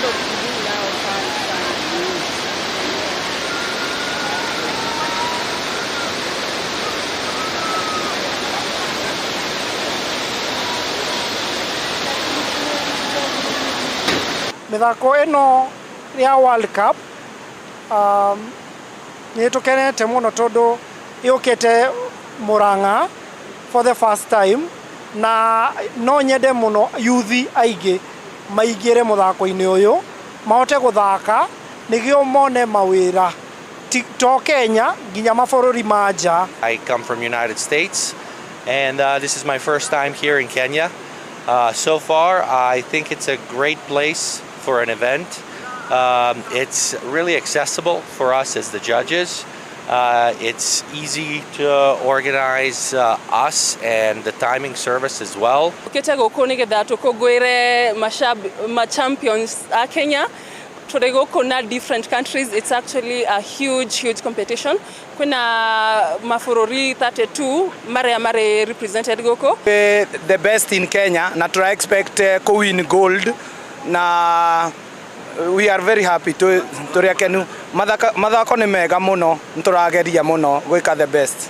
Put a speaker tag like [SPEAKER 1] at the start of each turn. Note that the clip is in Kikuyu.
[SPEAKER 1] kind of to do now, fun, fun.
[SPEAKER 2] Mĩthako ĩno ya World Cup nĩ tũkenete mũno tondũ yũkĩte Murang'a for the first time, na no nyende mũno youth aingĩ maingĩre mũthako-inĩ ũyũ, mahote gũthaka nĩguo mone mawĩra to Kenya, nginya mabũrũri ma nja.
[SPEAKER 3] I come from United States, and this is my first time here in Kenya. So far, I think it's a great place for an event. It's really accessible for us as the judges. It's easy to organize us and the timing service as well.
[SPEAKER 1] Ukite gũkũ nĩgetha tũkũngũĩre ma champions a Kenya. Tũrĩ gũkũ na different countries. It's actually a huge, huge competition. Kwĩna mabũrũri 32 marĩa marĩ represented gũkũ.
[SPEAKER 4] The best in Kenya na tũra expect kũ win gold, na we are very happy, tũrĩ akenu. Mathako nĩ mega mũno, nĩ tũrageria mũno gwĩka the best.